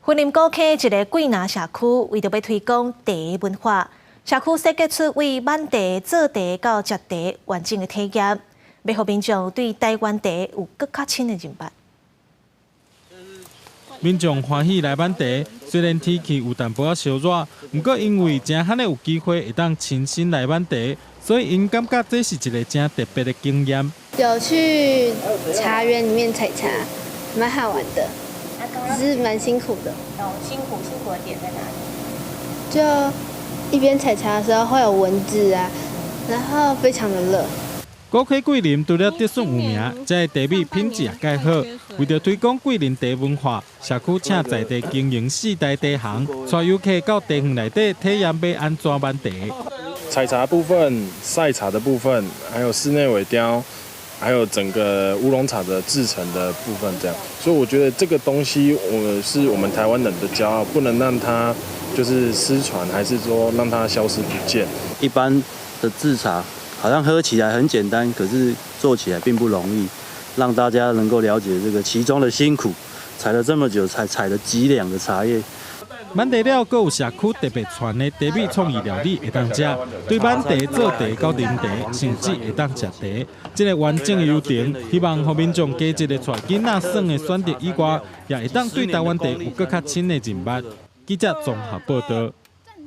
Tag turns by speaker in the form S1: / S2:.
S1: 雲林古坑一个桂林社區，為著欲推廣茶文化，社區設計出為挽茶、做茶到食茶完整的體驗，欲予民眾對台灣茶有閣較深的認識。
S2: 民眾歡喜來挽茶，雖然天氣有淡薄仔燒熱，毋過因為誠罕有機會會當親身來挽茶，所以𪜶感覺這是一个誠特別的經驗。
S3: 有去茶園裡面採茶，蠻好玩的，只是蠻辛苦的。
S4: 哦，辛苦，辛苦的點在哪裡？
S3: 就一邊採茶的時候會有蚊子啊，然後非常的熱。
S2: 古坑桂林除了竹筍有名，這个茶米品質也蓋好。為著推廣桂林茶文化，社區請在地經營四大茶行，帶遊客到茶園內底體驗欲按怎挽茶。
S5: 採茶部分、曬茶的部分，還有室內萎凋，還有整個烏龍茶的製成的部分，這樣。所以我覺得這個東西，我是我們台灣人的驕傲，不能讓它就是失傳，還是說讓它消失不見。
S6: 一般的製茶好像喝起來很簡單，可是做起來並不容易。讓大家能夠了解這個其中的辛苦，採了這麼久，才採了幾兩的茶葉。
S2: 挽茶了，閣有社區特別傳的茶米創意料理會當食，對挽茶、做茶到啉茶，甚至會當食茶，這个完整的流程，希望予民眾加一个帶囡仔耍的選擇以外，也會當對台灣茶有閣較深的認識。記者綜合報道。